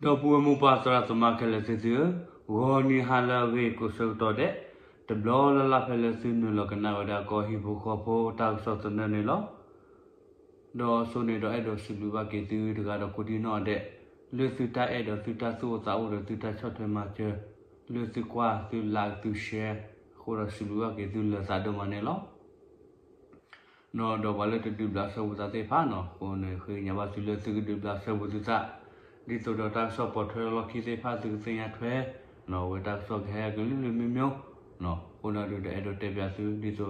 ဒီပုၢ်ဝဲၢ်မိၢ်ပၢ်သရၣ်သမါခဲလၢာ်သ့ၣ်သုဧၢ, ဂီၤနံၤဟါလၢအဂ့ၤကိးဆၢကတီၢ်ဒဲး, တဘျီလၢ်လၢ်ဖဲလၢသုနုာ်လီၤကနၣ်ဝဲဒၣ်ကီၢ်ဟံၣ်ဖိဃီဖိတၢ်ကစီၣ်သနၢၣ်န့ၣ်လီၤ. ဒီးအဆိန့ၣ်ဒီးအဲၣ်ဒိးစံးဘျုးဘၣ်က့ၤသုတဂၤဒီးကိးဒံၣ်နီၣ်ဒဲး, လၢသုတၢ်အဲၣ်ဒီးသုတၢ်သူၣ်အိၣ်သးအိၣ်ဒီးသုတၢ်ဆီၣ်ထွဲမၤစၢၤ, လၢသုကွၢ်သု like သု share အဃိဒီးစံးဘျုးဘၣ်က့ၤသုလၢာ်သးဒိၣ်မးန့ၣ်လီၤ. ဒီးပှၤလၢတဒုးဘျးစဲဘူးသးသ့ၣ်တဖၣ်န့ၣ် အဃိန့ၣ် ဃ့ကညးဘၣ်သုလၢသုကဒုးဘျးစဲဘူးသုသး, ဒ်သိးဒီးတၢ်ကစီၣ်ပိာ်ထွဲလီၢ်ခံသ့ၣ်တဖၣ်သုကသ့ၣ်ညါထွဲ, အဝဲတၢ်ကစီၣ်ကဟဲကလုာ်လုာ်မံမံ, အဃိန့ၣ်ဒီးအဲၣ်ဒိးတဲပၠးသု ဒ်သိး ဒီးတ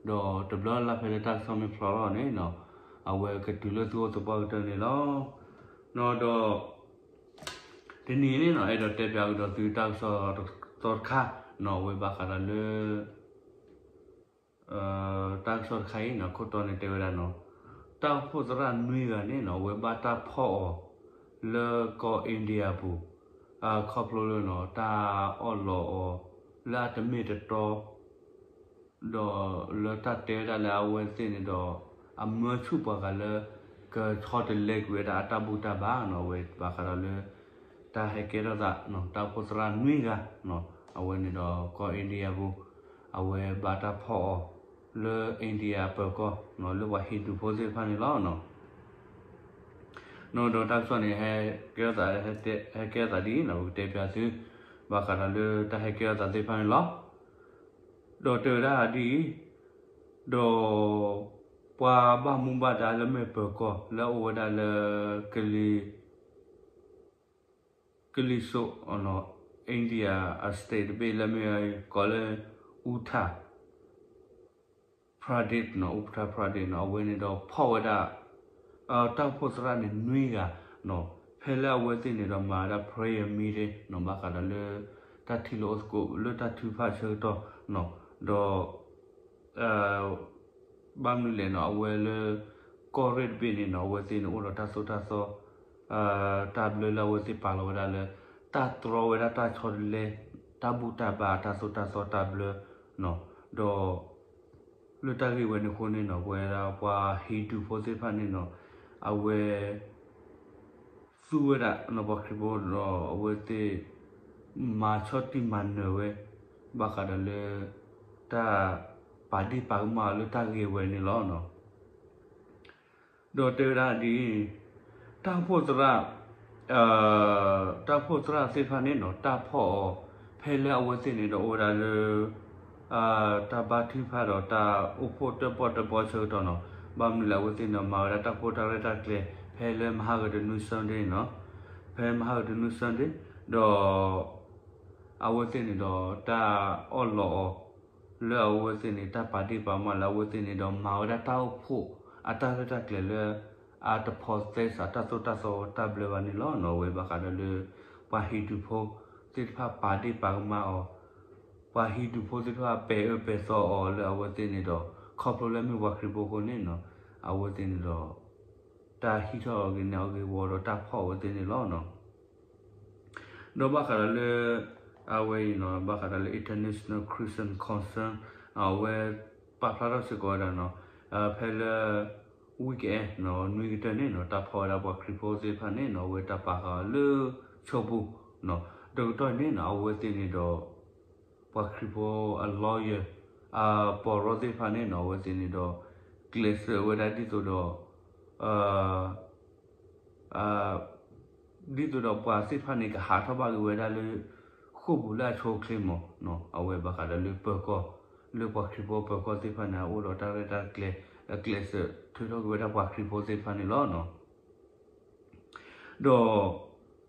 ဘျီလၢ်လၢ်ဖဲလၢတၢ်ကစီၣ်မ့ၢ်ဖျိးထီၣ်န့ၣ် အဝဲကတုၤလၢသုအိၣ်သပှၢ်ကတၢၢ်န့ၣ်လီၤ. ဒီး တနံၤအံၤန့ၣ် အဲၣ်ဒိးတဲပၠးကဒီးသုတၢ်ကစီၣ်သီတခါ, အဝဲဘၣ်ဃးဒီးလၢ တၢ်ကစီၣ်တခါအံၤန့ၣ် ခိၣ်တီန့ၣ်တဲဝဲဒၣ်န့ၣ်, တၢ်အိၣ်ဖှိၣ်သရၣ်နွံဂၤန့ၣ် အဝဲဘၣ်တၢ်ဖီၣ်အီၤ လၢကီၢ် India ပူၤ, ခီဖျိလၢ တၢ်အီၣ်လီၤအီၤ လၢအတမ့ၢ်တတီ ဒီးလၢတၢ်တဲဝဲဒၣ်လၢအဝဲသ့ၣ်န့ၣ်ဒီး အမၢဆူၣ်ပှၤဂၤလၢ ကဆီတလဲကွံာ်ဝဲဒၣ်အတၢ်ဘူၣ်တၢ်ဘါန့ၣ် အဝဲဘၣ်ဃးဒီးလၢ တၢ်ဟဲကဲထီၣ်သး တၢ်အိၣ်ဖှိၣ်သရၣ်နွံဂၤ အဝဲန့ၣ်ဒီးကီၢ် India ပူၤ အဝဲဘၣ်တၢ်ဖီၣ်အီၤ လၢ India အပၢၤကီၢ် လၢပှၤဟံၣ်ဒူၣ်ဖိသ့ၣ်တဖၣ်န့ၣ်လီၤ. ဒီးတၢ်ကစီၣ်န့ၣ် ဟဲကဲထီၣ်သးဒ်အံၤန့ၣ် ပကတဲပၠးသု ဘၣ်ဃးဒီးလၢတၢ်ဟဲကဲထီၣ်သးသ့ၣ်တဖၣ်န့ၣ်လီၤ. ဒီးတဲဝဲဒၣ်ဒ်အံၤ, ဒီး ပှၤဘၣ်မူဘၣ်ဒါလၢမ့ၢ်ပၢၤကီၢ် လၢအအိၣ်ဝဲဒၣ်လၢ ကလံၤစိး India အ state တဘ့ၣ်လၢမ့ၢ်ကိးလၢ Uttar Pradesh န့ၣ် Uttar Pradesh န့ၣ် အဝဲန့ၣ်ဒီးဖီၣ်ဝဲဒၣ် တၢ်အိၣ်ဖှိၣ်သရၣ်န့ၣ်နွံဂၤ ဖဲလၢအဝဲသ့ၣ်န့ၣ်ဒီးမၤဝဲဒၣ် prayer meeting ဘၣ်ဃးဒီးလၢ တၢ်ထံၣ်လိာ်အိၣ်သကိးလၢတၢ်ထုကဖၣ်ဆၢကတီၢ် ဒီး ဘၣ်မနုၤလဲၣ်န့ၣ် အဝဲလၢ ကီၢ်ရ့ၣ်တဘ့ၣ်န့ၣ်န့ၣ် အဝဲသ့ၣ်န့ၣ်အိၣ်ဒီးတၢ်သိၣ်တၢ်သီ တၢ်ဘျၢလၢအဝဲသ့ၣ်ပာ်လီၤဝဲဒၣ်လၢ တၢ်တြီဝဲဒၣ်တၢ်ဆီတလဲ တၢ်ဘူၣ်တၢ်ဘါတၢ်သိၣ်တၢ်သီတၢ်ဘျၢ ဒီး လၢတၢ်ဂ့ၢ်ဝဲန့ၣ်အဃိန့ၣ်န့ၣ် ပဝဲဒၣ်ပှၤဟံၣ်ဒူၣ်ဖိသ့ၣ်တဖၣ်န့ၣ်န့ၣ် အဝဲ သူဝဲဒၣ်န့ၣ်ပှၤခရံာ်ဖိဒီးအဝဲသ့ၣ် မၤဆီၣ်တံၢ်မၤနၢၤဝဲ ဘၣ်ဃးဒီးလၢ တၢ်ပာ်ဒ့ၣ်ပာ်ကမၣ်အီၤလၢတၢ်ဂ့ၢ်ဝဲန့ၣ်လီၤ. ဒီးတဲဝဲဒၣ်ဒ်အံၤ, တၢ်အိၣ်ဖှိၣ်သရၣ် တၢ်အိၣ်ဖှိၣ်သရၣ်သ့ၣ်တဖၣ်န့ၣ်န့ၣ် တၢ်ဖီၣ်အီၤ ဖဲလၢအဝဲသ့ၣ်န့ၣ်ဒီးအိၣ်ဝဲဒၣ်လၢ တၢ်ဘါထုကဖၣ်ဒီးတၢ်အိၣ်ဖှိၣ်တၢၣ်ပီၣ်တၢၣ်ပီဆၢကတီၢ်န့ၣ်, ဘၣ်မနုၤလဲၣ်အဝဲသ့ၣ်န့ၣ် မၤဝဲဒၣ်တၢ်ဖှိၣ်တၢ်ရဲၣ်တၢ်ကျဲၤ ဖဲလၢမဟါဂီၤတနွံ Sunday န့ၣ်, ဖဲမဟါဂီၤတနွံ Sunday ဒီး အဝဲသ့ၣ်န့ၣ်ဒီးတၢ်အီၣ်လီၤအီၤ လၢအဝဲသ့ၣ်န့ၣ် တၢ်ပာ်ဒ့ၣ်ပာ်ကမၣ်လၢအဝဲသ့ၣ်န့ၣ်ဒီး မၤဝဲဒၣ်တၢ်အိၣ်ဖှိၣ်အတၢ်ရဲၣ်တၢ်ကျဲၤလၢ အတဖိးသဲစးတၢ်သိၣ်တၢ်သီတၢ်ဘျၢဘၣ်န့ၣ်လီၤ. အဝဲဘၣ်ဃးဒီးလၢ ပှၤဟံၣ်ဒူၣ်ဖိသ့ၣ်တဖၣ်ပာ်ဒ့ၣ်ပာ်ကမၣ်အီၤ, ပှၤဟံၣ်ဒူၣ်ဖိသ့ၣ်တဖၣ်ပဲာ်အၢပဲာ်သီအီၤလၢအဝဲသ့ၣ်န့ၣ်ဒီး ခီဖျိလၢမ့ၢ်ပှၤခရံာ်ဖိအဃိန့ၣ်န့ၣ်, အဝဲသ့ၣ်န့ၣ်ဒီး တၢ်ဟံးထီၣ်အဂ့ၤန့ၣ်အဂ့ၢ်ဝီဒီးတၢ်ဖီၣ်အဝဲသ့ၣ်န့ၣ်လီၤ. ဒီးဘၣ်ဃးဒီးလၢ အဝဲအံၤန့ၣ် ဘၣ်ဃးဒီးလၢ International Christian Council အဝဲပာ်ဖျါထီၣ်စ့ၢ်ကီးဝဲဒၣ်န့ၣ်, ဖဲလၢ weekend နွံကတၢၢ်န့ၣ်န့ၣ် တၢ်ဖီၣ်ဝဲဒၣ်ပှၤခရံာ်ဖိသ့ၣ်တဖၣ်န့ၣ်န့ၣ် အဝဲတၢ်ပာ်ဃာ်အီၤလၢ ဆိပူၤ တကတီၢ်န့ၣ်န့ၣ် အဝဲသ့ၣ်န့ၣ်ဒီး ပှၤခရံာ်ဖိအ lawyer အပီၢ်ရီသ့ၣ်တဖၣ်န့ၣ်န့ၣ် အဝဲသ့ၣ်န့ၣ်ဒီး ကျဲးစၢးဝဲဒၣ်ဒ်သိးဒီး ဒ်သိးဒီးပှၤသ့ၣ်တဖၣ်န့ၣ် ကဟးထီၣ်ဘၣ်က့ၤဝဲဒၣ်လၢ ဃိာ်ပူၤလၢအဆိအချ့မး, အဝဲဘၣ်ဃးဒီးလၢပၢၤကီၢ် လၢပှၤခရံာ်ဖိပၢၤကီၢ်သ့ၣ်တဖၣ်န့ၣ် အအိၣ်ဒီးတၢ်ရဲၣ်တၢ်ကျဲၤ ကျဲးစၢးထုးထီၣ်က့ၤဝဲဒၣ်ပှၤခရံာ်ဖိသ့ၣ်တဖၣ်န့ၣ်လီၤ.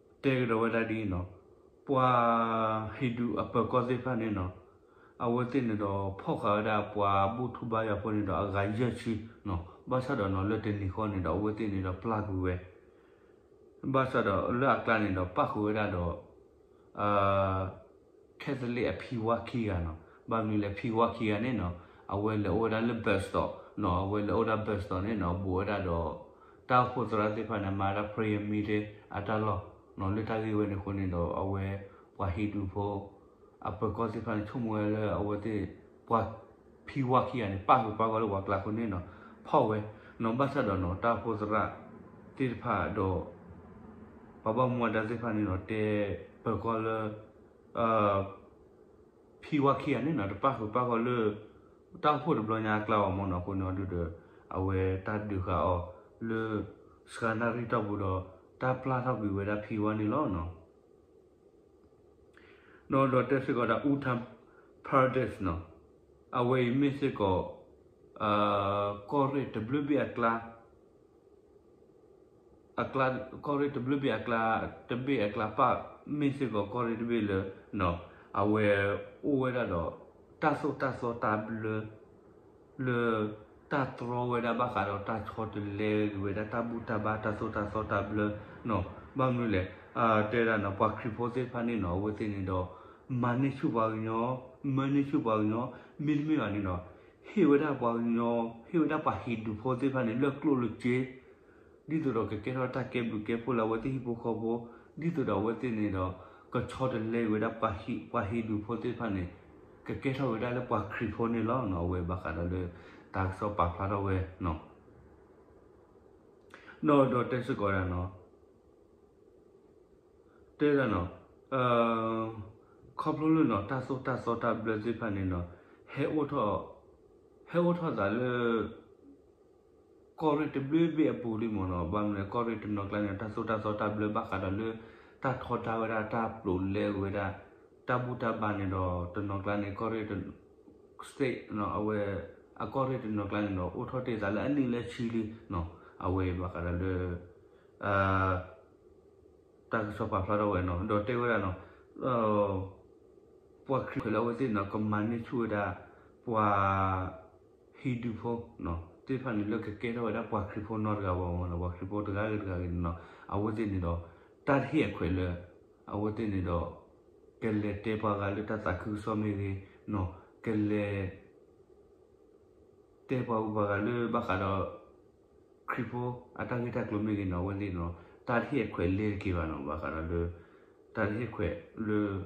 ဒီး တဲကဒီးဝဲဒၣ်ဒ်အံၤန့ၣ်, ပှၤဟံၣ်ဒူၣ်အပၢၤကီၢ်သ့ၣ်တဖၣ်န့ၣ်န့ၣ်, အဝဲသ့ၣ်န့ၣ်ဒီးဖီၣ်ဃာ်ဝဲဒၣ်ပှၤဘူၣ်ထူဘါယွၤဖိန့ၣ်ဒီးအဂၤယဲၢ်ဆံ, ဘၣ်ဆၣ်ဒီးန့ၣ် လၢတနံၤဃီန့ၣ်ဒီး အဝဲသ့ၣ်န့ၣ်ဒီးပျၢ်ကွံာ်ဝဲ ဘၣ်ဆၣ်ဒီးလၢအကျါန့ၣ်ဒီး ပၣ်ဃုာ်ဝဲဒၣ်ဒီး Catholic အဖံဝါခံဂၤန့ၣ်, ဘၣ်မနုၤလဲၣ် ဖံဝါခံဂၤန့ၣ်န့ၣ်, အဝဲလဲၤအိၣ်ဝဲဒၣ်လၢ bus stop န့ၣ်, အဝဲလဲၤအိၣ်ဝဲဒၣ် bus stop န့ၣ်န့ၣ် ဘူးဝဲဒၣ်ဒီး တၢ်အိၣ်ဖှိၣ်သရၣ်သ့ၣ်တဖၣ်န့ၣ် မၤဝဲဒၣ် prayer meeting အတၢ်လီၢ်န့ၣ်, လၢတၢ်ဂ့ၢ်ဝဲန့ၣ်အဃိန့ၣ်ဒီး အဝဲ ပှၤဟံၣ်ဒူၣ်ဖိ အပၢၤကီၢ်သ့ၣ်တဖၣ်န့ၣ် ဆိကမိၣ်ဝဲလၢအဝဲသ့ၣ် ပှၤဖံဝါခံဂၤန့ၣ် ပၣ်ဃုာ်ပၣ်ဂီၢ်လၢပှၤကျါအဃိန့ၣ်န့ၣ်, ဖီၣ်ဝဲန့ၣ်, ဘၣ်ဆၣ်ဒီးန့ၣ် တၢ်အိၣ်ဖှိၣ်သရၣ်သ့ၣ်တဖၣ်ဒီး ပှၤဘၣ်မူဘၣ်ဒါသ့ၣ်တဖၣ်န့ၣ်ဒီး တဲပၢၤကီၢ်လၢ ဖံဝါခံဂၤန့ၣ်နီၤ တပၣ်ဃုာ်ပၣ်ဂီၢ်လၢ တၢ်အိၣ်ဖှိၣ်တဘျီညါအကျါအီၤမ့ၢ်နီၤ အဃိန့ၣ်ဒုးဒီး အဝဲတၢ်ဒုးဃာ်အီၤလၢ စှၤနၣ်ရံၣ်တီၢ်ပူၤဒီး တၢ်ပျၢ်ထီၣ်ကွံာ်ဝဲဒၣ်ဖံဝါန့ၣ်လီၤနီၤ. ဒီးဒီးတဲစ့ၢ်ကီးဒၣ် Uttar Pradesh နီၤ, အဝဲအံၤမ့ၢ်စ့ၢ်ကီး ကီၢ်ရ့ၣ်တဘျုးဘ့ၣ်အကျါ အကျါ ကီၢ်ရ့ၣ်တဘျုးဘ့ၣ်အကျါ တဘ့ၣ်အကျါပၣ် မ့ၢ်စ့ၢ်ကီးကီၢ်ရ့ၣ်တဘ့ၣ်လၢ အဝဲအိၣ်ဝဲဒၣ်ဒီး တၢ်သိၣ်တၢ်သီတၢ်ဘျၢ လၢ တၢ်တြီဝဲဒၣ်ဘၣ်ဃးဒီးတၢ်ဆီတလဲက့ၤဝဲဒၣ်တၢ်ဘူၣ်တၢ်ဘါတၢ်သိၣ်တၢ်သီတၢ်ဘျၢနီၤ, ဘၣ်မနုၤလဲၣ် တဲဝဲဒၣ်နီၤ ပှၤခရံာ်ဖိသ့ၣ်တဖၣ်န့ၣ်နီၤ အဝဲသ့ၣ်န့ၣ်ဒီး မၤန့ၢ်ဆူၣ်ပှၤကညီ မၢန့ၢ်ဆူၣ်ပှၤကညီ မ့တမ့ၢ်ဘၣ်န့ၣ်ဒီး ဟ့ၣ်ဝဲဒၣ်ပှၤကညီ ဟ့ၣ်ဝဲဒၣ်ပှၤဟံၣ်ဒူၣ်ဖိသ့ၣ်တဖၣ်န့ၣ် လၢကျိၣ်လၢစ့ ဒ်သိးဒီးကကဲထီၣ်တၢ်ကဲဘျုးကဲဖှိၣ်လၢအဝဲသ့ၣ်ဟံၣ်ဖိဃီဖိ, ဒ်သိးဒီးအဝဲသ့ၣ်န့ၣ်ဒီး ကဆီတလဲက့ၤဝဲဒၣ်ပှၤဟံၣ်ဒူၣ်ဖိသ့ၣ်တဖၣ်န့ၣ် ကကဲထီၣ်ဝဲဒၣ်လၢပှၤခရံာ်ဖိန့ၣ်လီၤနီၤ, အဝဲဘၣ်ဃးဒီးလၢ တၢ်ကစီၣ်ပာ်ဖျါထီၣ်ဝဲနီၤ, ဒီးဒီးတဲစ့ၢ်ကီးဒၣ်နီၤ တဲဒၣ်နီၤ ခီဖျိလၢနီၤ တၢ်သိၣ်တၢ်သီတၢ်ဘျၢသ့ၣ်တဖၣ်န့ၣ်နီၤ ဟဲအိၣ်ထီၣ် ဟဲအိၣ်ထီၣ်သးလၢ ကီၢ်ရ့ၣ်တဘျုးဘ့ၣ်အပူၤလံမ့ၢ်နီၤ, ဘၣ်မနုၤလဲၣ် ကီၢ်ရ့ၣ်တနီၤကျါန့ၣ် တၢ်သိၣ်တၢ်သီတၢ်ဘျၢဘၣ်ဃးဒီးလၢ တၢ်ထီဒါဝဲဒၣ် တၢ်ပျိးလဲဝဲဒၣ် တၢ်ဘူၣ်တၢ်ဘါန့ၣ်ဒီး တနီၤကျါန့ၣ် ကီၢ်ရ့ၣ် state အဝဲ အကီၢ်ရ့ၣ်တနီၤကျါန့ၣ်ဒီး အိၣ်ထီၣ်တ့ၢ်သးလၢအနံၣ်လၢဆံလံနီၤ, အဝဲဘၣ်ဃးဒီးလၢ တၢ်ကစီၣ်ပာ်ဖျါထီၣ်ဝဲနီၤ, ဒီးတဲဝဲဒၣ်နီၤ ပှၤခရံာ်ဖိလၢအဝဲသ့ၣ်န့ၣ်ဒီး ကမၤန့ၢ်ဆူၣ်ဝဲဒၣ် ပှၤ ဟံၣ်ဒူၣ်ဖိ သ့ၣ်တဖၣ်န့ၣ် လၢကကဲထီၣ်ဝဲဒၣ်ပှၤခရံာ်ဖိနီတဂၤဘၣ်မ့ၢ်နီၤ, ပှၤခရံာ်ဖိတဂၤဂ့ၤတဂၤဂ့ၤန့ၣ်နီၤ, အဝဲသ့ၣ်န့ၣ်ဒီး တၢ်တဟ့ၣ်အခွဲးလၢ အဝဲသ့ၣ်န့ၣ်ဒီး ကလဲၤတဲပှၤဂၤလၢတၢ်သးခုကစီၣ်မ့ၢ်ဂ့ၤနီၤ, ကလဲၤ တဲပှၤဂုၤပှၤဂၤလၢဘၣ်ဃးဒီး ခရံာ်ဖိအတၢ်ဂ့ၢ်တၢ်ကျိၤမ့ၢ်ဂ့ၤနီၤ, အဝဲသ့ၣ်န့ၣ်ဒီး တၢ်တဟ့ၣ်အခွဲးလဲၤတက့ၢ်ဘၣ်နီၤ, ဘၣ်ဃးဒီးလၢ တၢ်တဟ့ၣ်ခွဲးလၢ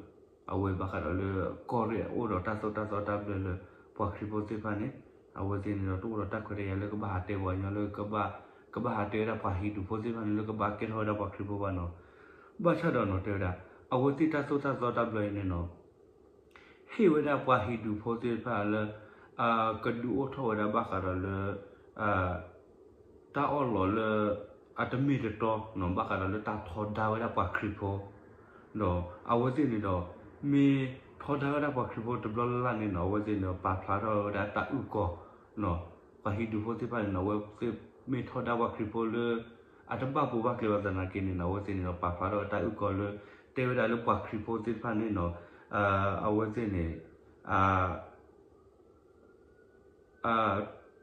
အဝဲဘၣ်ဃးဒီးလၢ ကီၢ်ရ့ၣ်အအိၣ်ဒီးတၢ်သိၣ်တၢ်သီတၢ်ဘျၢလၢ ပှၤခရံာ်ဖိသ့ၣ်တဖၣ်န့ၣ် အဝဲသ့ၣ်န့ၣ်ဒီး တအိၣ်ဒီးတၢ်ခွဲးတၢ်ယာ်လၢကဘၣ်ဟးတဲပှၤကညီလၢ ကဘၣ်ဟးတဲဝဲဒၣ်ပှၤဟံၣ်ဒူၣ်ဖိသ့ၣ်တဖၣ်န့ၣ် လၢကဘၣ်ကဲထီၣ်ဝဲဒၣ်ပှၤခရံာ်ဖိဘၣ်နီၤ, ဘၣ်ဆၣ်ဒီးနီၤ တဲဝဲဒၣ် အဝဲသ့ၣ်တၢ်သိၣ်တၢ်သီတၢ်ဘျၢအံၤန့ၣ်နီၤ ဟ့ၣ်ဝဲဒၣ်ပှၤဟံၣ်ဒူၣ်ဖိသ့ၣ်တဖၣ်လၢ ကဒုးအိၣ်ထီၣ်ဝဲဒၣ်ဘၣ်ဃးဒီးလၢ တၢ်အီၣ်လီးလၢ အတမ့ၢ်တတီနီၤ ဘၣ်ဃးဒီးလၢတၢ်ထီဒါဝဲဒၣ်ပှၤခရံာ်ဖိ ဒီးအဝဲသ့ၣ်န့ၣ်ဒီး မ့ၢ်ထီဒါဝဲဒၣ်ပှၤခရံာ်ဖိတဘျီလၢ်လၢ်န့ၣ်နီၤ အဝဲသ့ၣ်န့ၣ်ဒီး ပာ်ဖျါထီၣ်ဝဲဒၣ်တၢ်အုၣ်ကီၤ ပှၤဟံၣ်ဒူၣ်ဖိသ့ၣ်တဖၣ်န့ၣ်နီၤ အဝဲသ့ၣ်မ့ၢ်ထီဒါပှၤခရံာ်ဖိလၢ အတဘၣ်ပူၤဘၣ်ကျဲဘၣ်သနာ်က့န့ၣ်နီၤ အဝဲသ့ၣ်န့ၣ်ဒီး ပာ်ဖျါထီၣ်ဝဲတၢ်အုၣ်ကီၤလၢ တဲဝဲဒၣ်လၢပှၤခရံာ်ဖိသ့ၣ်တဖၣ်န့ၣ်နီၤ အဝဲသ့ၣ်န့ၣ်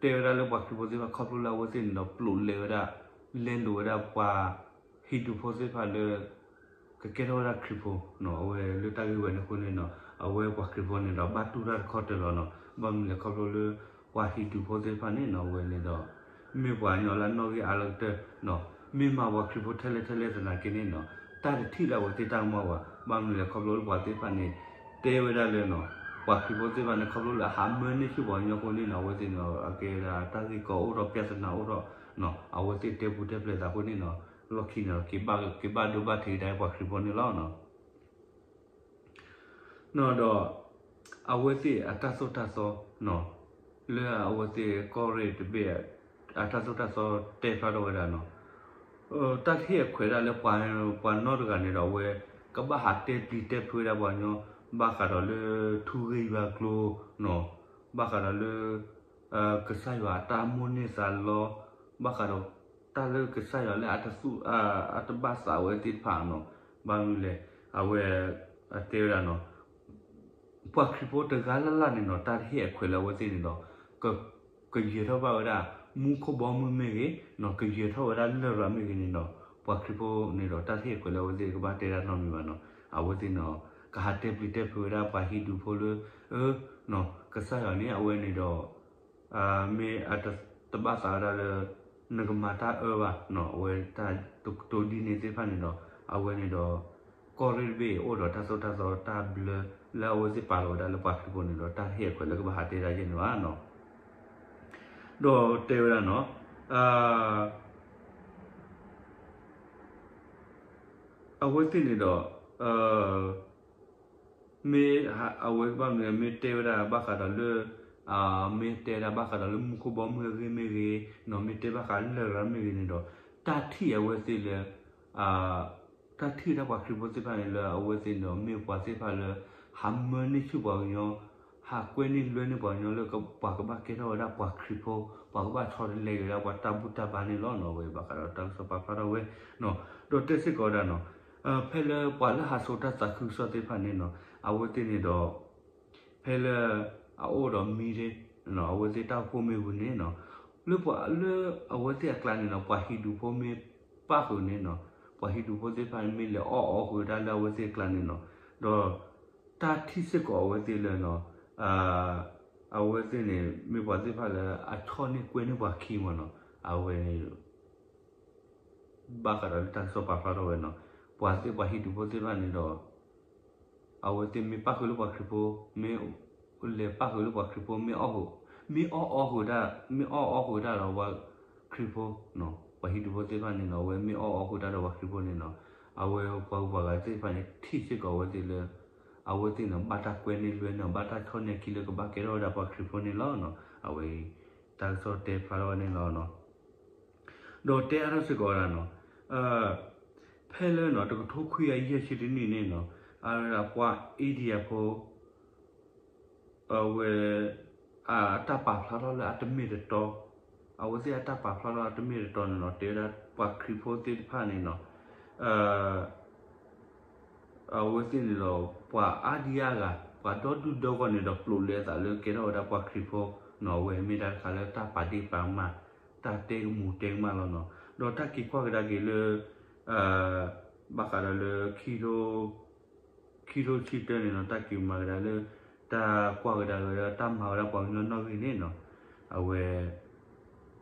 တဲဝဲဒၣ်လၢပှၤခရံာ်ဖိသ့ၣ်တဖၣ် ခီဖျိလၢအဝဲသ့ၣ်န့ၣ်ဒီး ပျိးလဲဝဲဒၣ် လဲလိာ်ဝဲဒၣ်ပှၤဟံၣ်ဒူၣ်ဖိသ့ၣ်တဖၣ်လၢ ကကဲထီၣ်ဝဲဒၣ်ခရံာ်ဖိနီၤ အဝဲလၢတၢ်ဂ့ၢ်ဝဲန့ၣ်အဃိန့ၣ်နီၤ အဝဲပှၤခရံာ်ဖိန့ၣ်ဒီး ဘၣ်တူၢ်တၢ်တခီတၢၤလီၤနီၤ ဘၣ်မနုၤလဲၣ်ခီဖျိလၢ ပှၤဟံၣ်ဒူၣ်ဖိသ့ၣ်တဖၣ်န့ၣ်နီၤ အဝဲန့ၣ်ဒီး မ့ၢ်ပှၤကညီလၢအနီၣ်ဂံၢ်အါလၢကတၢၢ်နီၤ မ့ၢ်မၤပှၤခရံာ်ဖိထဲလဲၣ်ထဲလဲၣ်သနာ်က့န့ၣ်နီၤ တၢ်တထံၣ်လၢအဝဲသ့ၣ်တၢ်ကမၣ်ဘၣ် ဘၣ်မနုၤလဲၣ်ခီဖျိလၢပှၤသ့ၣ်တဖၣ်န့ၣ် တဲဝဲဒၣ်လၢနီၤ ပှၤခရံာ်ဖိသ့ၣ်တဖၣ်န့ၣ် ခီဖျိလၢအဟးမၢန့ၢ်ဆူၣ်ပှၤကညီအဃိန့ၣ်နီၤ အဝဲသ့ၣ်န့ၣ်ဒီး အကဲဝဲဒၣ်တၢ်ဂ့ၢ်ကီအိၣ်ထီၣ် ပြဿနာအိၣ်ထီၣ်နီၤ အဝဲသ့ၣ်တဲပူၤတဲဖျဲးသးအဃိန့ၣ်နီၤ လီၢ်ခံန့ၣ်ဒီး က့ၤဘၣ်ဒိဘၣ်ထံးကဒါပှၤခရံာ်ဖိန့ၣ်လီၤနီၤ နီၤဒီး အဝဲသ့ၣ်အတၢ်သိၣ်တၢ်သီနီၤ လၢအဝဲသ့ၣ်ကီၢ်ရ့ၣ်တဘ့ၣ် အတၢ်သိၣ်တၢ်သီတဲဖျါထီၣ်ဝဲဒၣ်နီၤ တၢ်တဟ့ၣ်အခွဲးဒၣ်လၢ ပှၤနီတဂၤန့ၣ်ဒီး အဝဲ ကဘၣ်ဟးတဲပျံၤတဲဖုးဝဲဒၣ်ပှၤကညီ ဘၣ်ဃးဒီးလၢ ထူဂ့ၢ်ယွၤကျိၤနီၤ ဘၣ်ဃးဒီးလၢ ကစၢ်ယွၤအတၢ်မိၣ်န့ၢ်သးလီ ဘၣ်ဃးဒီး တၢ်လၢကစၢ်ယွၤလၢအတသူၣ် အတဘၣ်သးဝဲသ့ၣ်တဖၣ်နီၤ ဘၣ်မနုၤလဲၣ် အဝဲ အတဲဝဲဒၣ်နီၤ ပှၤခရံာ်ဖိတဂၤလၢ်လၢ်န့ၣ်နီၤ တၢ်တဟ့ၣ်အခွဲးလၢအဝဲသ့ၣ်န့ၣ်ဒီး ကယဲၤထီၣ်ဘၣ်ဝဲဒၣ် မူခိၣ်ဘီမုၢ်မ့ၢ်ဂ့ၤနီၤ ကယဲၤထီၣ်ဝဲဒၣ်လရာ်မ့ၢ်ဂ့ၤန့ၣ်နီၤ ပှၤခရံာ်ဖိန့ၣ်ဒီး တၢ်တဟ့ၣ်အခွဲးလၢအဝဲသ့ၣ်ကဘၣ်တဲဒၣ်နီတမံၤဘၣ်နီၤ အဝဲသ့ၣ်န့ၣ် ကဟးတဲပျံၤတဲဖုးဝဲဒၣ်ပှၤဟံၣ်ဒူၣ်ဖိလၢ ကစၢ်ယွၤန့ၣ် အဝဲန့ၣ်ဒီး မ့ၢ်အတဘၣ်သးဝဲဒၣ်လၢ နကမၤတၢ်အၢဘၣ်နီၤ အဝဲတၢ်ကတိၤဒ်န့ၣ်သ့ၣ်တဖၣ်န့ၣ်ဒီး အဝဲန့ၣ်ဒီး ကီၢ်ရ့ၣ်တဘ့ၣ်အံၤအိၣ်ဒီးတၢ်သိၣ်တၢ်သီတၢ်ဘျၢ လၢအဝဲသ့ၣ်ပာ်လီၤဝဲဒၣ်လၢပှၤခရံာ်ဖိန့ၣ်ဒီး တၢ်တဟ့ၣ်အခွဲးလၢကဘၣ်ဟးတဲဒၣ်ယဲၢ်န့ၣ်ဘၣ်နီၤ ဒီးတဲဝဲဒၣ်နီၤ အဝဲသ့ၣ်န့ၣ်ဒီး မ့ၢ်အဝဲဘၣ်မနုၤ မ့ၢ်တဲဝဲဒၣ်ဘၣ်ဃးဒီးလၢ မ့ၢ်တဲဝဲဒၣ်ဘၣ်ဃးဒီးလၢမူခိၣ်ဘီမုၢ်အဂ့ၢ်မ့ၢ်ဂ့ၤ, နီၢ်မ့ၢ်တဲဘၣ်ဃးလၢလရာ်မ့ၢ်ဂ့ၤန့ၣ်ဒီး တၢ်ထံၣ်အဝဲသ့ၣ်လၢ တၢ်ထံၣ်ဝဲဒၣ်ပှၤခရံာ်ဖိသ့ၣ်တဖၣ်န့ၣ်လၢအဝဲသ့ၣ်န့ၣ်ဒီး မ့ၢ်ပှၤသ့ၣ်တဖၣ်လၢ ဟးမၢန့ၢ်ဆူၣ်ပှၤကညီ, ဟးကွဲန့ၢ်လွဲန့ၢ်ပှၤကညီလၢပှၤကဘၣ်ကဲထီၣ်ဝဲဒၣ်ပှၤခရံာ်ဖိ, ပှၤကဘၣ်ဆီတလဲက့ၤဝဲဒၣ်ပှၤတၢ်ဘူၣ်တၢ်ဘါန့ၣ်လီၤနီၢ်. အဝဲဘၣ်ဃးဒီးတၢ်ကစီၣ်ပာ်ဖျါထီၣ်ဝဲနီၢ်. ဒီးတဲစ့ၢ်ကီးဝဲဒၣ်နီၢ်, ဖဲလၢပှၤလၢဟးစိာ်တၢ်သးခုကစီၣ်သ့ၣ်တဖၣ်န့ၣ်နီၢ်, အဝဲသ့ၣ်န့ၣ်ဒီး ဖဲလၢအအိၣ်ဒီးမံဒ့ အဝဲသ့ၣ်တၢ်အိၣ်ဖှိၣ်မ့ၢ်ပူၤန့ၣ်နီၢ်, လၢပှၤလၢအဝဲသ့ၣ်အကျါန့ၣ်နီၢ်, ပှၤဟံၣ်ဒူၣ်ဖိမ့ၢ်ပၣ်ဃုာ်န့ၣ်နီၢ်, ပှၤဟံၣ်ဒူၣ်ဖိသ့ၣ်တဖၣ်န့ၣ်မ့ၢ်လဲၤအီၣ်အီဃုာ်တၢ်လၢအဝဲသ့ၣ်အကျါန့ၣ်နီၢ်, ဒီးတၢ်ထံၣ်စ့ၢ်ကီးအဝဲသ့ၣ်လၢနီၢ်, အဝဲသ့ၣ်န့ၣ် မ့ၢ်ပှၤသ့ၣ်တဖၣ်လၢအဆီၣ်န့ၢ်ကွဲန့ၢ်ပှၤခံမ့ၢ်နီၢ်, အဝဲ ဘၣ်ဃးဒီးလၢတၢ်ကစီၣ်ပာ်ဖျါထီၣ်ဝဲနီၢ်, ပှၤသ့ၣ်ပှၤဟံၣ်ဒူၣ်ဖိသ့ၣ်တဖၣ်န့ၣ်ဒီး အဝဲသ့ၣ်မ့ၢ်ပၣ်ဃုာ်လၢပှၤခရံာ်ဖိ, မ့ၢ်လဲၤပၣ်ဃုာ်လၢပှၤခရံာ်ဖိ, မ့ၢ်အီၣ်ဃုာ်, မ့ၢ်အီၣ်အီဃုာ်တၢ်, မ့ၢ်အီၣ်အီဃုာ်တၢ်ဒီးပှၤခရံာ်ဖိ, ပှၤဟံၣ်ဒူၣ်ဖိသ့ၣ်တဖၣ်န့ၣ်နီၢ်, အဝဲမ့ၢ်အီၣ်အီဃုာ်တၢ်ဒီးပှၤခရံာ်ဖိန့ၣ်နီၢ်, အဝဲပှၤဂုၤပှၤဂၤသ့ၣ်တဖၣ်န့ၣ် ထံၣ်စ့ၢ်ကီးအဝဲသ့ၣ်လၢ အဝဲသ့ၣ်န့ၣ် ဘၣ်တၢ်ကွဲန့ၢ်လွဲန့ၢ် ဘၣ်တၢ်ဆီၣ်န့ၢ်အခံလၢကဘၣ်ကဲထီၣ်ဝဲဒၣ်ပှၤခရံာ်ဖိန့ၣ်လီၤနီၢ်. အဝဲအံၤ တၢ်ကစီၣ်တဲဖျါထီၣ်ဝဲန့ၣ်လီၤနီၢ်. ဒီးတဲအါထီၣ်စ့ၢ်ကီးဝဲဒၣ်နီၢ်, ဖဲလၢနီၢ် တကထိခွံကယၤယဲၢ်ဆံတနံၣ်န့ၣ်နီၢ်, အဝဲဒၣ်ပှၤ India ဖိ အဝဲ အတၢ်ပာ်ဖျါထီၣ်လၢအတမ့ၢ်တတီ, အဝဲသ့ၣ်အတၢ်ပာ်ဖျါထီၣ်အတမ့ၢ်တတီန့ၣ်နီၢ်, တဲဝဲဒၣ်ပှၤခရံာ်ဖိသ့ၣ်တဖၣ်န့ၣ်နီၢ်, အဝဲသ့ၣ်န့ၣ်ဒီး ပှၤအါဒံအါဂၤ ပှၤဒီဒူၣ်ဒီဂီၢ်န့ၣ်ဒီး ပျိာ်လဲအသးလၢကဲထီၣ်ဝဲဒၣ်ပှၤခရံာ်ဖိနီၢ်, အဝဲမ့ၢ်တၢ်တခါလၢတၢ်ပာ်ဒ့ၣ်ပာ်ကမၣ်, တၢ်တဲကမူၤတဲကမၣ်လီၤနီၢ်. ဒီးတၢ်က့ၤကွၢ်ကဒါက့ၤလၢ ဘၣ်ဃးဒီးလၢ ခံထိဆံတၢန့ၣ်နီၢ်, တၢ်က့ၤမၤကဒါလၢ တၢ်ကွၢ်ကဒါက့ၤလၢတၢ်မၤဝဲဒၣ်ပှၤကညီနီၣ်ဂံၢ်န့ၣ်နီၢ်, အဝဲ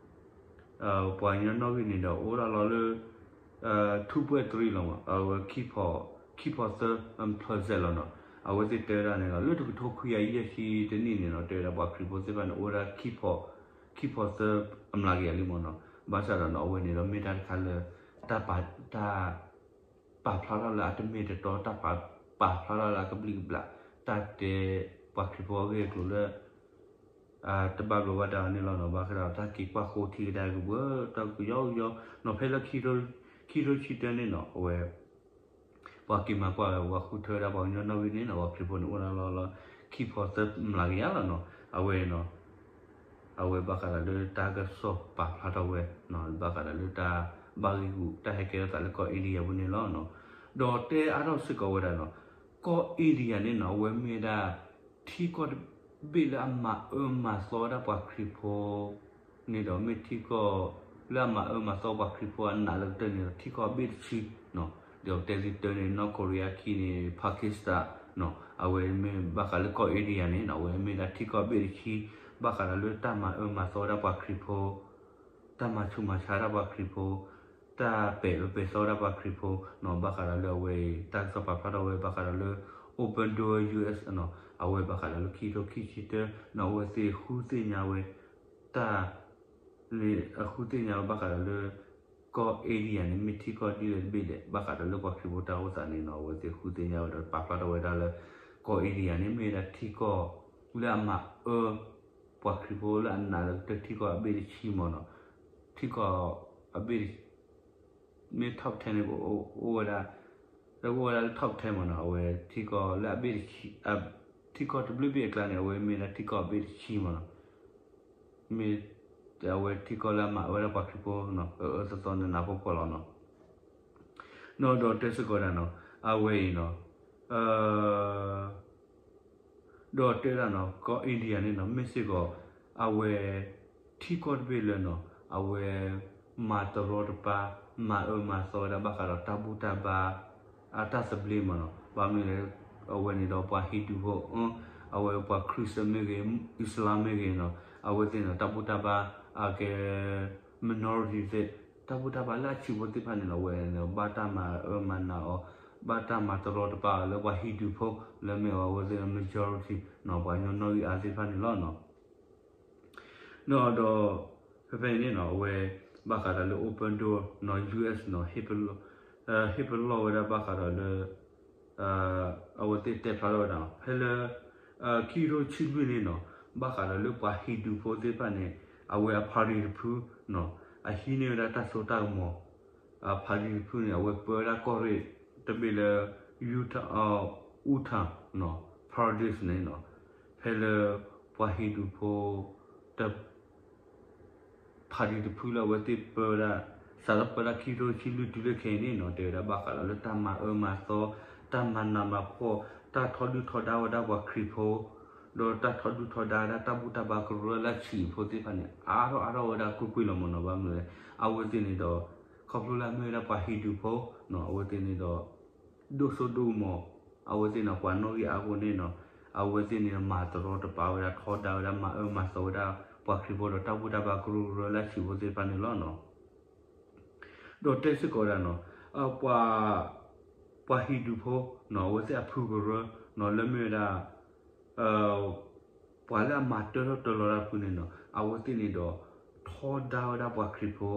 ပှၤကညီနီၣ်ဂံၢ်န့ၣ်ဒီး အိၣ်ဒၣ်လီၤလၢ two point three လီၤမး, အဝဲ ခံဖီသၢ percent လီၤနီၢ်. အဝဲသ့ၣ်တဲဝဲဒၣ်န့ၣ်လီၤ, လၢတကထိခွံကယၤယဲၢ်ဆံတနံၣ်န့ၣ်နီၢ်, တဲဝဲဒၣ်ပှၤခရံာ်ဖိသ့ၣ်တဖၣ်န့ၣ် အိၣ်ဝဲဒၣ် ခံဖီသၢ အမျးကယၤလံမ့ၢ်နီၢ်. ဘၣ်ဆၣ်ဒီးနီၢ် အဝဲန့ၣ်ဒီးမ့ၢ်တၢ်တခါလၢ တၢ်ပာ် တၢ် ပာ်ဖျါထီၣ်လၢအတမ့ၢ်တတီ, တၢ်ပာ် ပာ်ဖျါထီၣ်လၢအကဘျံးကဘျၣ်, တၢ်တဲပှၤခရံာ်ဖိအဂ့ၢ်အကျိၤလၢ တဘၣ်ဘျီးဘၣ်ဒါန့ၣ်လီၤနီၢ်. ဘၣ်ဃးဒီးတၢ်က့ၤကွၢ်ဃိထံကဒါက့ၤဝဲ တၢ်ကယီကယီနီၢ်, ဖဲလၢ ခံထိဆံတၢန့ၣ်နီၢ်, အဝဲ ပှၤက့ၤမၤကွၢ်ဝဲ ပှၤဃုထၢဝဲဒၣ်ပှၤကညီနီၣ်ဂံၢ်န့ၣ်နီၢ်, ပှၤခရံာ်ဖိန့ၣ် အိၣ်ဒၣ်လီၤလၢ ခံဖီသၢမျးကယၤလီၤနီၢ်. အဝဲနီၢ် အဝဲဘၣ်ဃးဒီးလၢတၢ်ကစီၣ်ပာ်ဖျါထီၣ်ဝဲနီၢ်, ဘၣ်ဃးဒီးလၢတၢ်ဘၣ်ဂံၢ်ဂူာ် တၢ်ဟဲကဲထီၣ်သးလၢကီၢ် India ပူၤန့ၣ်လီၤနီၢ်. ဒီးတဲအါထီၣ်စ့ၢ်ကီးဝဲဒၣ်နီၢ်, ကီၢ် India န့ၣ်နီၢ်, အဝဲမ့ၢ်ဝဲဒၣ် ထံကီၢ်တဘ့ၣ်လၢအမၤအၢမၤသီဝဲဒၣ်ပှၤခရံာ်ဖိ န့ၣ်ဒီးမ့ၢ်ထံကီၢ်လၢအမၤအၢမၤသီပှၤခရံာ်ဖိအနးလၢကတၢၢ်န့ၣ်ဒီး ထံကီၢ်အဘ့ၣ်တဆံနီၢ်. ဒီးတဲသ့တၢန့ၣ် North Korea ခံန့ၣ် Pakistanနီၢ်, အဝဲမ့ၢ်ဘၣ်ဃးလၢကီၢ် India န့ၣ်နီၢ်, အဝဲမ့ၢ်ဒၣ်ထံကီၢ်အဘ့ၣ်တဆံ ဘၣ်ဃးဒီးလၢတၢ်မၤအၢမၤသီဝဲဒၣ်ပှၤခရံာ်ဖိ တၢ်မၤဆူးမၤဆါဒၣ်ပှၤခရံာ်ဖိ, တၢ်ပဲာ်အၢပဲာ်သီဒၣ်ပှၤခရံာ်ဖိနီၢ်, ဘၣ်ဃးဒီးလၢအဝဲအံၤ တၢ်ကစီၣ်ပာ်ဖျါထီၣ်ဝဲ ဘၣ်ဃးဒီးလၢ Open Door U S နီၢ်, အဝဲဘၣ်ဃးဒီးလၢခံထိခံဆံတၢနီၢ်, အဝဲသ့ၣ်ဃုသ့ၣ်ညါဝဲ တၢ် န့ၣ် အဃုသ့ၣ်ညါဝဲဘၣ်ဃးဒီးလၢ ကီၢ် India န့ၣ် မ့ၢ်ထံကီၢ်ဒ်လဲၣ်တဘ့ၣ်လဲၣ်, ဘၣ်ဃးဒီးလၢပှၤခရံာ်ဖိတၢ်အိၣ်သးန့ၣ်နီၢ်, အဝဲသ့ၣ်ဃုသ့ၣ်ညါဝဲဒီးပာ်ဖျါထီၣ်ဝဲဒၣ်လၢ ကီၢ် India န့ၣ် မ့ၢ်ဝဲဒၣ်ထံကီၢ်လၢအမၤအၢ ပှၤခရံာ်ဖိလၢအနးလၢကတၢၢ် ထံကီၢ်အဘ့ၣ်တဆံမ့ၢ်နီၢ်, ထံကီၢ်အဘ့ၣ် မ့ၢ် top ten န့ၣ် အိၣ်ဝဲဒၣ် အိၣ်ဝဲဒၣ်လၢ top ten မ့ၢ်နီၢ်, အဝဲထံကီၢ်လၢအဘ့ၣ်တဆံ ထံကီၢ်တဘျုးဘ့ၣ်အကျါန့ၣ် အဝဲမ့ၢ်ဒၣ်ထံကီၢ်အဘ့ၣ်တဆံမ့ၢ်နီၢ်, မ့ၢ် အဝဲထံကီၢ်လၢအမၤအၢဝဲဒၣ်ပှၤခရံာ်ဖိနီၢ်, အၢအၢသီသီနးနးဖှီၣ်ဖှီၣ်လီၤနီၢ်. နီၢ်ဒီးတဲစ့ၢ်ကီးဒၣ်နီၢ်, အဝဲအံၤနီၢ် ဒီးတဲဒၣ်နီၢ် ကီၢ် India န့ၣ်နီၢ် မ့ၢ်စ့ၢ်ကီး အဝဲ ထံကီၢ်တဘ့ၣ်လၢနီၢ် အဝဲ မၤတရီတပါ မၤအၢမၤသီဝဲဒၣ်ဘၣ်ဃးဒီးတၢ်ဘူၣ်တၢ်ဘါ အတၢ်သဘျ့မ့ၢ်နီၢ်, ဘၣ်မနုၤလဲၣ် အဝဲန့ၣ်ဒီးပှၤဟံၣ်ဒူၣ်ဖိ အဝဲပှၤခရံာ်စတၢၣ်မ့ၢ်ဂ့ၤ အံၣ်စလါမ့ၢ်ဂ့ၤနီၢ် အဝဲသ့ၣ်န့ၣ် တၢ်ဘူၣ်တၢ်ဘါ အကဲ minority သ့ၣ် တၢ်ဘူၣ်တၢ်ဘါလၢအဆံးဖိသ့ၣ်တဖၣ်န့ၣ်နီၢ် အဝဲန့ၣ် ဘၣ်တၢ်မၤအၢမၤနးအီၤ ဘၣ်တၢ်မၤတရီတပါအီၤလၢပှၤဟံၣ်ဒူၣ်ဖိ လၢမ့ၢ်အဝဲသ့ၣ် majority နီၢ် ပှၤကညီနီၣ်ဂံၢ်အါသ့ၣ်တဖၣ်န့ၣ်လီၤနီၢ်. နီၢ်ဒီး ဖဲဖဲအံၤန့ၣ်နီၢ် အဝဲ ဘၣ်ဃးဒီးလၢ open door နီၢ် U S နီၢ် ဟ့ၣ်ပလီၢ် ဟ့ၣ်ပလီၢ်ဝဲဒၣ်ဘၣ်ဃးဒီးလၢ အဝဲသ့ၣ်တဲဖျါထီၣ်ဝဲဒၣ် ဖဲလၢ ခံကထိဆံလွံၢ်န့ၣ်နီၤ ဘၣ်ဃးဒီးလၢပှၤဟံၣ်ဒူဖိသ့ၣ်တဖၣ်န့ၣ် အဝဲအ party တဖု အဟံးန့ၢ်ဝဲဒၣ်တၢ်စိတၢ်ကမီၤ အ party တဖုန့ၣ် အဝဲပၢဝဲဒၣ်ကီၢ်ရ့ၣ်တဘ့ၣ်လၢ Utah, Utah, Pradesh န့ၣ်နီၤ ဖဲလၢပှၤဟံၣ်ဒူဖိ တ party တဖုလၢအဝဲသ့ၣ်ပၢဝဲဒၣ် စးထီၣ်ပၢဒၣ်ခံကထိဆံလွံၢ်တုၤလၢခဲအံၤန့ၣ်နီၤ တဲဝဲဒၣ်ဘၣ်ဃးဒီးလၢတၢ်မၤအၢမၤသီ တၢ်မၤနးမၤဖှီၣ် တၢ်ထီဒုၣ်ထီဒါဝဲဒၣ်ပှၤခရံာ်ဖိ ဒီးတၢ်ထီဒုၣ်ထီဒါဝဲဒၣ်တၢ်ဘူၣ်တၢ်ဘါကရၢလၢဆံးဖိသ့ၣ်တဖၣ်န့ၣ် အါထီၣ်အါထီၣ်ဝဲဒၣ်ကွ့ၢ်ကွ့ၢ်လီၤမ့ၢ်နီၤ ဘၣ်မနုၤလဲၣ် အဝဲသ့ၣ်န့ၣ်ဒီး ခီဖျိလၢအမ့ၢ်ဝဲဒၣ်ပှၤဟံၣ်ဒူဖိ အဝဲသ့ၣ်န့ၣ်ဒီး ဒိၣ်စိဒိၣ်ကမီၤ အဝဲသ့ၣ်န့ၣ်ပှၤနီၣ်ဂံၢ်အါအဃိန့ၣ်နီၤ အဝဲသ့ၣ်န့ၣ်မၤတရီတပါဝဲဒၣ်ထီဒါဝဲဒၣ်မၤအၢမၤသီဝဲဒၣ် ပှၤခရံာ်ဖိဒီးတၢ်ဘူၣ်တၢ်ဘါကရၢကရိလၢအဆံးဖိသ့ၣ်တဖၣ်န့ၣ်လီၤနီၤ. ဒီးတဲစ့ၢ်ကီးဝဲဒၣ်နီၤ ပှၤ ပှၤဟံၣ်ဒူဖိနီၤ အဝဲသ့ၣ်အဖုကရၢနီၤ လၢမ့ၢ်ဝဲဒၣ် ပှၤလၢအမၤတၢထီၣ်တၢလီၤတၢ်ဖုန့ၣ်နီၤ အဝဲသ့ၣ်န့ၣ်ဒီး ထီဒါဝဲဒၣ်ပှၤခရံာ်ဖိ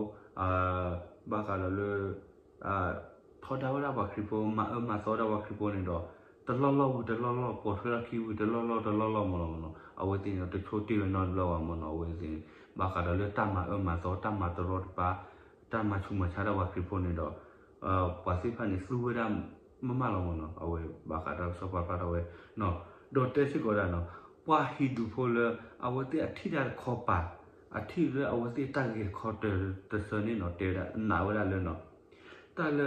ဘၣ်ဃးဒီးလၢ ထီဒါဝဲဒၣ်ပှၤခရံာ်ဖိ မၤအၢမၤသီဝဲဒၣ်ပှၤခရံာ်ဖိန့ၣ်ဒီး တလီၢ်လီၢ်ဝံၤတလီၢ်လီၢ် ပိာ်ထွဲထီၣ်ခံဝံၤတလီၢ်လီၢ်တလီၢ်လီၢ်မ့ၢ်နီၤ အဝဲသ့ၣ်န့ၣ်ဒီး တဆိတ့ၢ်ဝဲနီတဘျီဘၣ်မ့ၢ်နီၤ အဝဲသ့ၣ်န့ၣ် ဘၣ်ဃးဒီးလၢတၢ်မၤအၢမၤသီ တၢ်မၤတရီတပါ တၢ်မၤဆူးမၤဆါဒၣ်ပှၤခရံာ်ဖိန့ၣ်ဒီး ပှၤသ့ၣ်တဖၣ်န့ၣ် သူဝဲဒၣ်မးမးလီၤမ့ၢ်နီၤ အဝဲဘၣ်ဃးဒီးစီၤပၤဖျါထီၣ်ဝဲ ဒီးတဲစ့ၢ်ကီးဝဲဒၣ်နီၤ ပှၤဟံၣ်ဒူဖိလၢ အဝဲသ့ၣ်အထံၣ်တၢ်တခီပၤ အထံၣ်လၢအဝဲသ့ၣ်တၢ်ဂ့ၢ်တခီတၢၤတစၢၤန့ၣ်နီၤ တဲဝဲဒၣ်နာ်ဝဲဒၣ်လၢနီၤ တၢ်လၢ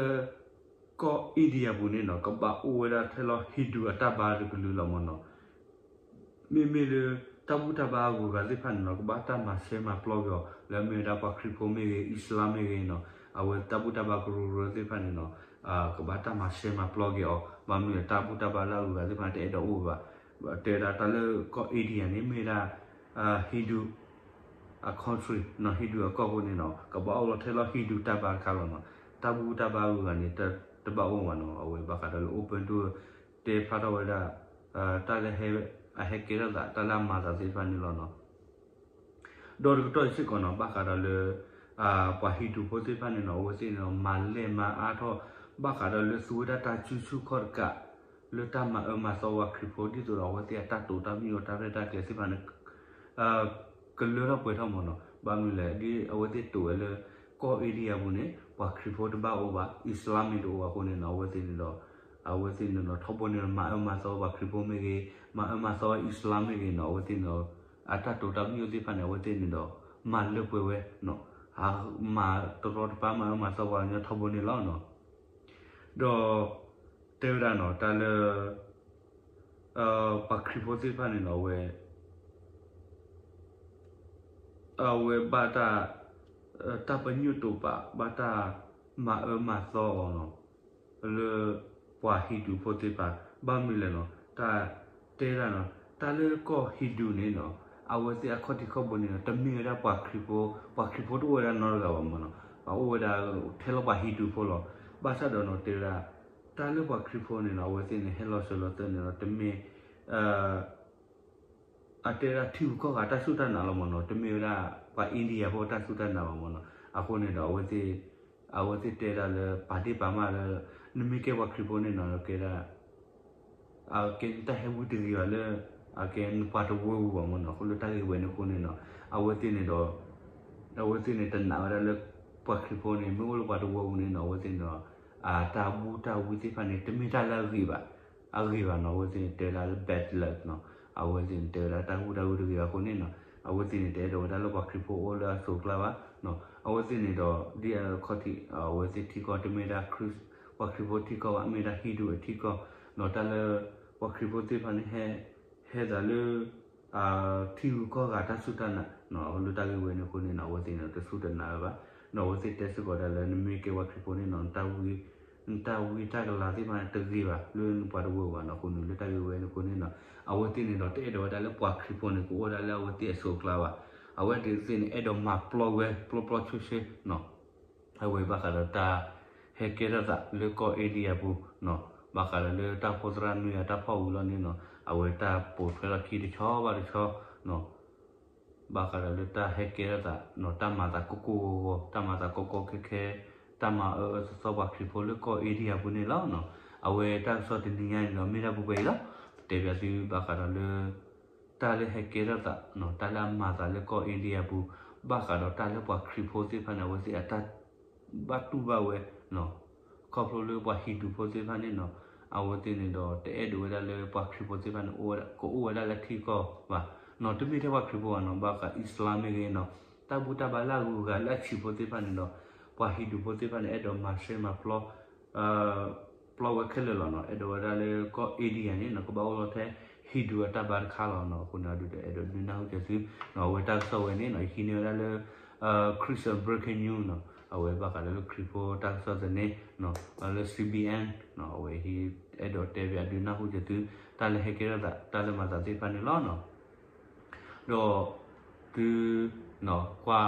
ကီၢ် India ပူၤန့ၣ်နီၤ ကဘၣ်အိၣ်ဝဲဒၣ်ထဲလီၤ Hindu အတၢ်ဘါတကလုာ်လီၤမ့ၢ်နီၤ မ့မ့ၢ်လၢ တၢ်ဘူၣ်တၢ်ဘါအဂုၤအဂၤသ့ၣ်တဖၣ်န့ၣ်နီၤ ကဘၣ်တၢ်မၤဆဲးမၤပျီက့ၤအီၤ လၢအမ့ၢ်ဝဲဒၣ်ပှၤခရံာ်ဖိမ့ၢ်ဂ့ၤ Islam မ့ၢ်ဂ့ၤနီၤ အဝဲတၢ်ဘူၣ်တၢ်ဘါကရူကရၢသ့ၣ်တဖၣ်န့ၣ်နီၤ ကဘၣ်တၢ်မၤဆဲးမၤပျီက့ၤအီၤ ဘၣ်မနုၤလဲၣ် တၢ်ဘူၣ်တၢ်ဘါလၢအဂုၤအဂၤသ့ၣ်တဖၣ်န့ၣ် တအဲၣ်ဒိးအိၣ်ဘၣ် တဲဝဲဒၣ်တၢ်လၢကီၢ် India န့ၣ် မ့ၢ်ဝဲဒၣ် Hindu အ country နီၤ Hindu အကီၢ်အဃိန့ၣ်နီၤ ကဘၣ်အိၣ်လီၤထဲလီၤ Hindu တၢ်ဘါတခါလီၤနီၤ တၢ်ဘူၣ်တၢ်ဘါအဂုၤအဂၤန့ၣ် တဘၣ်အိၣ်ဘၣ်နီၤ အဝဲဘၣ်ဃးဒီးလၢ open door တဲဖျါထီၣ်ဝဲဒၣ် တၢ်လၢအဟဲကဲထီၣ်သး တၢ်လၢအမၤသးသ့ၣ်တဖၣ်န့ၣ်လီၤနီၤ ဒီးတကတီၢ်အံၤစ့ၢ်ကီးနီၤ ဘၣ်ဃးဒီးလၢ ပှၤဟံၣ်ဒူဖိသ့ၣ်တဖၣ်န့ၣ်နီၤ အဝဲသ့ၣ်န့ၣ်ဒီး မၤလဲၢ်မၤအါထီၣ် ဘၣ်ဃးဒီးလၢသူဝဲဒၣ်တၢ်စုဆူၣ်ခီၣ်တကး လၢတၢ်မၤအၢမၤသီပှၤခရံာ်ဖိ ဒ်သိးဒီးအဝဲသ့ၣ်အတၢ်တိာ်တၢ်ပညိၣ် တၢ်ရဲၣ်တၢ်ကျဲၤသ့ၣ်တဖၣ်န့ၣ် ကလၢထီၣ်ပှဲၤထီၣ်မ့ၢ်နီၤ ဘၣ်မနုၤလဲၣ် ဒ်အဝဲသ့ၣ်တိာ်ဝဲလၢ ကီၢ် India ပူၤန့ၣ် ပှၤခရံာ်ဖိတဘၣ်အိၣ်ဘၣ် Islam မ့ၢ်တအိၣ်ဘၣ်အဃိန့ၣ်နီၤ အဝဲသ့ၣ်န့ၣ်ဒီး အဝဲသ့ၣ်န့ၣ်ဒီး ထီဘိန့ၣ်ဒီး မၤအၢမၤသီပှၤခရံာ်ဖိမ့ၢ်ဂ့ၤ မၤအၢမၤသီ Islam မ့ၢ်ဂ့ၤနီၤ အဝဲသ့ၣ်န့ၣ်ဒီး အတၢ်တိာ်တၢ်ပညိၣ်သ့ၣ်တဖၣ်န့ၣ် အဝဲသ့ၣ်န့ၣ်ဒီး မၤလၢပှဲၤဝဲနီၤ မၤတရီတပါမၤအၢမၤသီပှၤကညီထီဘိန့ၣ်လီၤနီၤ ဒီး တဲဝဲဒၣ်နီၤ တၢ်လၢ ပှၤခရံာ်ဖိသ့ၣ်တဖၣ်န့ၣ်နီၤ အဝဲ အဝဲဘၣ်တၢ် တၢ်ပညိၣ်တိာ်ပာ် ဘၣ်တၢ်မၤအၢမၤသီအီၤနီၤ လၢပှၤဟံၣ်ဒူဖိသ့ၣ်တဖၣ် ဘၣ်မနုၤလဲၣ်နီၤ တၢ်တဲဒၣ်နီၤ တၢ်လၢကီၢ် Hindu န့ၣ်နီၤ အဝဲသ့ၣ်အခီၣ်ထံးခီၣ်ဘိန့ၣ်နီၤ တမ့ၢ်ဝဲဒၣ်ပှၤခရံာ်ဖိ ပှၤခရံာ်ဖိတအိၣ်ဝဲဒၣ်နီတဂၤဘၣ်မ့ၢ်နီၤ ပှၤအိၣ်ဝဲဒၣ်ထဲလီၤပှၤဟံၣ်ဒူဖိလီၤ ဘၣ်ဆၣ်ဒီးနီၤ တဲဝဲဒၣ် တၢ်လၢပှၤခရံာ်ဖိန့ၣ်နီၤ အဝဲသ့ၣ်န့ၣ် ဟဲလီၤစၢၤလီၤသွဲၣ်န့ၣ်နီၤ တမ့ၢ် အတဲဒၣ်ထံဂုၤကီၢ်ဂၤတၢ်စူၢ်တၢ်နာ်လီၤမ့ၢ်နီၤ တမ့ၢ်ဝဲဒၣ်ပှၤ India ဖိတၢ်စူၢ်တၢ်နာ်ဘၣ်မ့ၢ်နီၤ အဃိန့ၣ်ဒီး အဝဲသ့ၣ်တဲဒၣ်လၢပာ်ဒ့ၣ်ပာ်မၢ်လၢ နမ့ၢ်ကဲပှၤခရံာ်ဖိန့ၣ်နီၤ ကဲဒၣ် အကဲနတၢ်ဟဲဝံတဂ့ၤဘၣ်လၢ အကဲနပှၤတဝၢပူၤဘၣ်မ့ၢ်နီၤ အဃိလၢတၢ်ဂ့ၢ်ဝဲန့ၣ်အဃိန့ၣ်နီၤ အဝဲသ့ၣ်န့ၣ်ဒီး အဝဲသ့ၣ်န့ၣ်တနာ်ဝဲဒၣ်လၢ ပှၤခရံာ်ဖိန့ၣ် မ့ၢ်အိၣ်လၢပှၤတဝၢပူၤန့ၣ်နီၤ အဝဲသ့ၣ်န့ၣ်ဒီး အတၢ်ဘူၣ်တၢ်ဝံသ့ၣ်တဖၣ်န့ၣ် တမ့ၢ်တၢ်လၢအဂ့ၤဘၣ် အဂ့ၤဘၣ်နီၤ အဝဲသ့ၣ်န့ၣ်တဲဝဲဒၣ်လၢ bad luck နီၤ အဝဲသ့ၣ်န့ၣ်တဲဝဲဒၣ်တၢ်ဘူၣ်တၢ်ဝံတဂ့ၤဘၣ်အဃိန့ၣ်နီၤ အဝဲသ့ၣ်န့ၣ် တအဲၣ်ဒိးဝဲဒၣ်လၢပှၤခရံာ်ဖိအိၣ်လၢအစိၤအကျါဘၣ် အဝဲသ့ၣ်န့ၣ်ဒီး ဒ်အခီၣ်ထံး အဝဲသ့ၣ်ထံကီၢ် တမ့ၢ်ဒၣ်ခရံာ် ပှၤခရံာ်ဖိထံကီၢ်ဘၣ် မ့ၢ်ဒၣ်ဟံၣ်ဒူအထံကီၢ် ဒီးတၢ်လၢ ပှၤခရံာ်ဖိသ့ၣ်တဖၣ်န့ၣ် ဟဲသးလၢ ထံဂုၤကီၢ်ဂၤတၢ်စူၢ်တၢ်နာ် လၢတၢ်ဂ့ၢ်ဝဲန့ၣ်အဃိန့ၣ်နီၤ အဝဲသ့ၣ်န့ၣ် တစူၢ်တနာ်ဝဲဘၣ် ဒီးအဝဲသ့ၣ်တဲစ့ၢ်ကီးဒၣ်လၢ နမ့ၢ်ကဲပှၤခရံာ်ဖိန့ၣ်နီၤ နတၢ်ဝံတၢ်ကလၤသ့ၣ်တဖၣ်န့ၣ် တဂ့ၤဘၣ် လၢနပှၤတဝၢပူၤဘၣ်နီၤ အဃိန့ၣ် လၢတၢ်ဂ့ၢ်ဝဲန့ၣ်အဃိန့ၣ်နီၤ အဝဲသ့ၣ်န့ၣ်ဒီး တအဲၣ်ဒိးဝဲဒၣ်လၢပှၤခရံာ်ဖိန့ၣ် ကအိၣ်ဝဲဒၣ်လၢအဝဲသ့ၣ်အစိၤအကျါဘၣ် အဝဲသ့ၣ်န့ၣ် အဲၣ်ဒိးမၤပျီဝဲ ပျီပျီဆှဲဆှဲနီၤ အဝဲဘၣ်ဃးဒီးတၢ်ဟဲကဲထီၣ်သးလၢကီၢ် India ပူၤနီၤ ဘၣ်ဃးဒီးလၢတၢ်အိၣ်ဖှိၣ်သရၣ်နွံဂၤတၢ်ဖီၣ်ဝံၤလီၤန့ၣ်နီၤ အဝဲတၢ်ပိာ်ထွဲလီၤခံတဆီဘၣ်တဆီနီၤ ဘၣ်ဃးဒီးလၢတၢ်ဟဲကဲထီၣ်သးနီၤ တၢ်မၤသးကိၢ်ကိၢ်ဂီၤဂီၤ တၢ်မၤသးကီကီခဲခဲ တ တၢ်မၤအၢအၢသီသီပှၤခရံာ်ဖိလၢကီၢ် India ပူၤန့ၣ်လီၤ. အဝဲတၢ်ကစီၣ်တနံၤညါန့ၣ်ဒီး မ့ၢ်ဒၣ်ပှဲၤပှဲၤအံၤလီၤ. တဲဘၣ်သုဘၣ်ဃးဒီးလၢ တၢ်လၢဟဲကဲထီၣ်သး, တၢ်လၢအမၤသးလၢကီၢ် India ပူၤ, ဘၣ်ဃးဒီးတၢ်လၢပှၤခရံာ်ဖိသ့ၣ်တဖၣ်န့ၣ် အဝဲသ့ၣ်အတၢ်ဘၣ်တူၢ်ဘၣ်ဝဲ ခီဖျိလၢပှၤဟံၣ်ဒူၣ်ဖိသ့ၣ်တဖၣ်န့ၣ်နီၤ, အဝဲသ့ၣ်န့ၣ်ဒီး တအဲၣ်ဒိးဝဲဒၣ်လၢပှၤခရံာ်ဖိသ့ၣ်တဖၣ်န့ၣ် ကအိၣ်ဝဲဒၣ်လၢထံကီၢ်ဘၣ်နီၤ. တမ့ၢ်ထဲပှၤခရံာ်ဖိဘၣ်နီၤ, ဘၣ်ဃး Islam မ့ၢ်ဂ့ၤနီၤ, တၢ်ဘူၣ်တၢ်ဘါလၢအဂုၤအဂၤလၢအဆံးဖိသ့ၣ်တဖၣ်န့ၣ်ဒီး ပှၤဟံၣ်ဒူၣ်ဖိသ့ၣ်တဖၣ်န့ၣ် အဲၣ်ဒိးမၤရှဲမၤပျီ ပျီဝဲခဲလၢာ်လီၤနီၤ. အဲၣ်ဒိးဝဲဒၣ်လၢကီၢ် India န့ၣ်နီၤ ကဘၣ်အိၣ်လီၤထဲ ဟံၣ်ဒူၣ်အတၢ်ဘါတခါလီၤနီၤ. အဃိန့ၣ် အဒုးဒီးအဲၣ်ဒိးဒုးနၢ်ဟူက့ၤသု အဝဲတၢ်ကစီၣ်ဝဲန့ၣ်နီၤ ယဟံးန့ၢ်ဝဲဒၣ်လၢ Christian Breaking News နီၤ, အဝဲဘၣ်ဃးလၢခရံာ်ဖိတၢ်ကစီၣ်သန့နီၤ, လၢ C B N နီၤ, အဝဲဟံး အဲၣ်ဒိးတဲဘၣ်ဒုးနၢ်ဟူက့ၤသု တၢ်လၢဟဲကဲထီၣ်သး တၢ်လၢမၤသးသ့ၣ်တဖၣ်န့ၣ်လီၤနီၤ. ဒီး သု ကွၢ်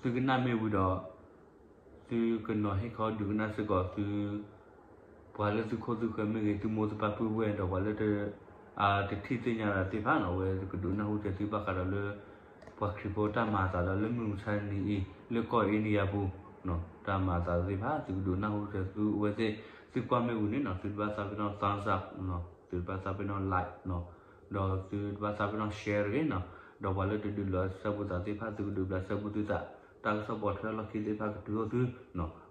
သုကနၣ်မ့ၢ်ဝံၤဒီး သုကနီၤဟ့ၣ်ခီဒုးကနၣ်စ့ၢ်ကီးသု ပှၤလၢသုခိၣ်သုဃၢၤမ့ၢ်ဂ့ၤ သုမိၢ်သုပၢ်ပုၢ်ဝဲၢ်ဒီးပှၤလၢ တထံၣ်သ့ၣ်ညါတၢ်သ့ၣ်တဖၣ်နီၤ, အဝဲကဒုးနၢ်ဟူက့ၤသုဘၣ်ဃးဒီးလၢ ပှၤခရံာ်ဖိတၢ်မၤအသးဒီးလၢမုၢ်မဆါတနံၤအံၤ လၢကီၢ် India ပူၤ တၢ်မၤအသးသ့ၣ်တဖၣ် သုကဒုးနၢ်ဟူက့ၤသု အဝဲသ့ၣ် သုကွၢ်မ့ၢ်ဝံၤန့ၣ်နီၤ သုတဘၣ်သးပ့ၤနီၣ် thumbs up နီၤ, သုတဘၣ်သးပ့ၤနီၣ် like နီၤ, ဒီးသုတဘၣ်သးပ့ၤနီၣ် share တဂ့ၤနီၤ, ဒီးပှၤလၢတဒုးဘျးစဲဘူးသးသ့ၣ်တဖၣ် သုကဒုးဘျးစဲဘူးသုသး, တၢ်ကစီၣ်ပိာ်ထွဲလီၢ်ခံသ့ၣ်တဖၣ်ကတုၤအိၣ်သု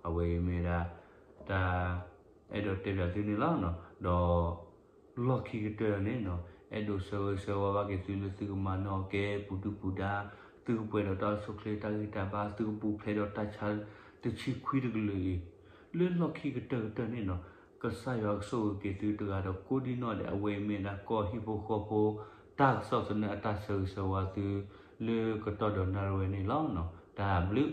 အဝဲအံၤမ့ၢ်ဒၣ် တၢ် အဲၣ်ဒိးတဲဘၣ်သုန့ၣ်လီၤ. ဒီး လီၢ်ခံကတၢၢ်န့ၣ်နီၤ အဲၣ်ဒိးဆၢဂ့ၤဆၢဝါဘၣ်က့ၤသုလၢသုကမၤနၢၤအီၤကဲ ပူၤဒုၣ်ပူၤဒါ, သုကပှဲၤဒီးတၢ်အိၣ်ဆူၣ်အိၣ်ချ့တၢ်ဂံၢ်တၢ်ဘါ, သုကပူၤဖျဲးဒီးတၢ်ဆါတဆံခွံတကလုာ်အံၤ, လၢလီၢ်ခံကတၢၢ်ကတၢၢ်န့ၣ်နီၤ ကစၢ်ယွၤကဆိၣ်ဂ့ၤက့ၤသုတဂၤဒီးကိးဒံနီၢ်ဒဲး အဝဲအံၤမ့ၢ်ဒၣ်ကီၢ်ဟံၣ်ဖိဃီဖိ တၢ်ကစီၣ်သန့အတၢ်ဆၢဂ့ၤဆၢဝါသု လၢကတီၢ်ဒီးနၣ်ရံၣ်ဝဲန့ၣ်လီၤ. တၢ်ဘျုး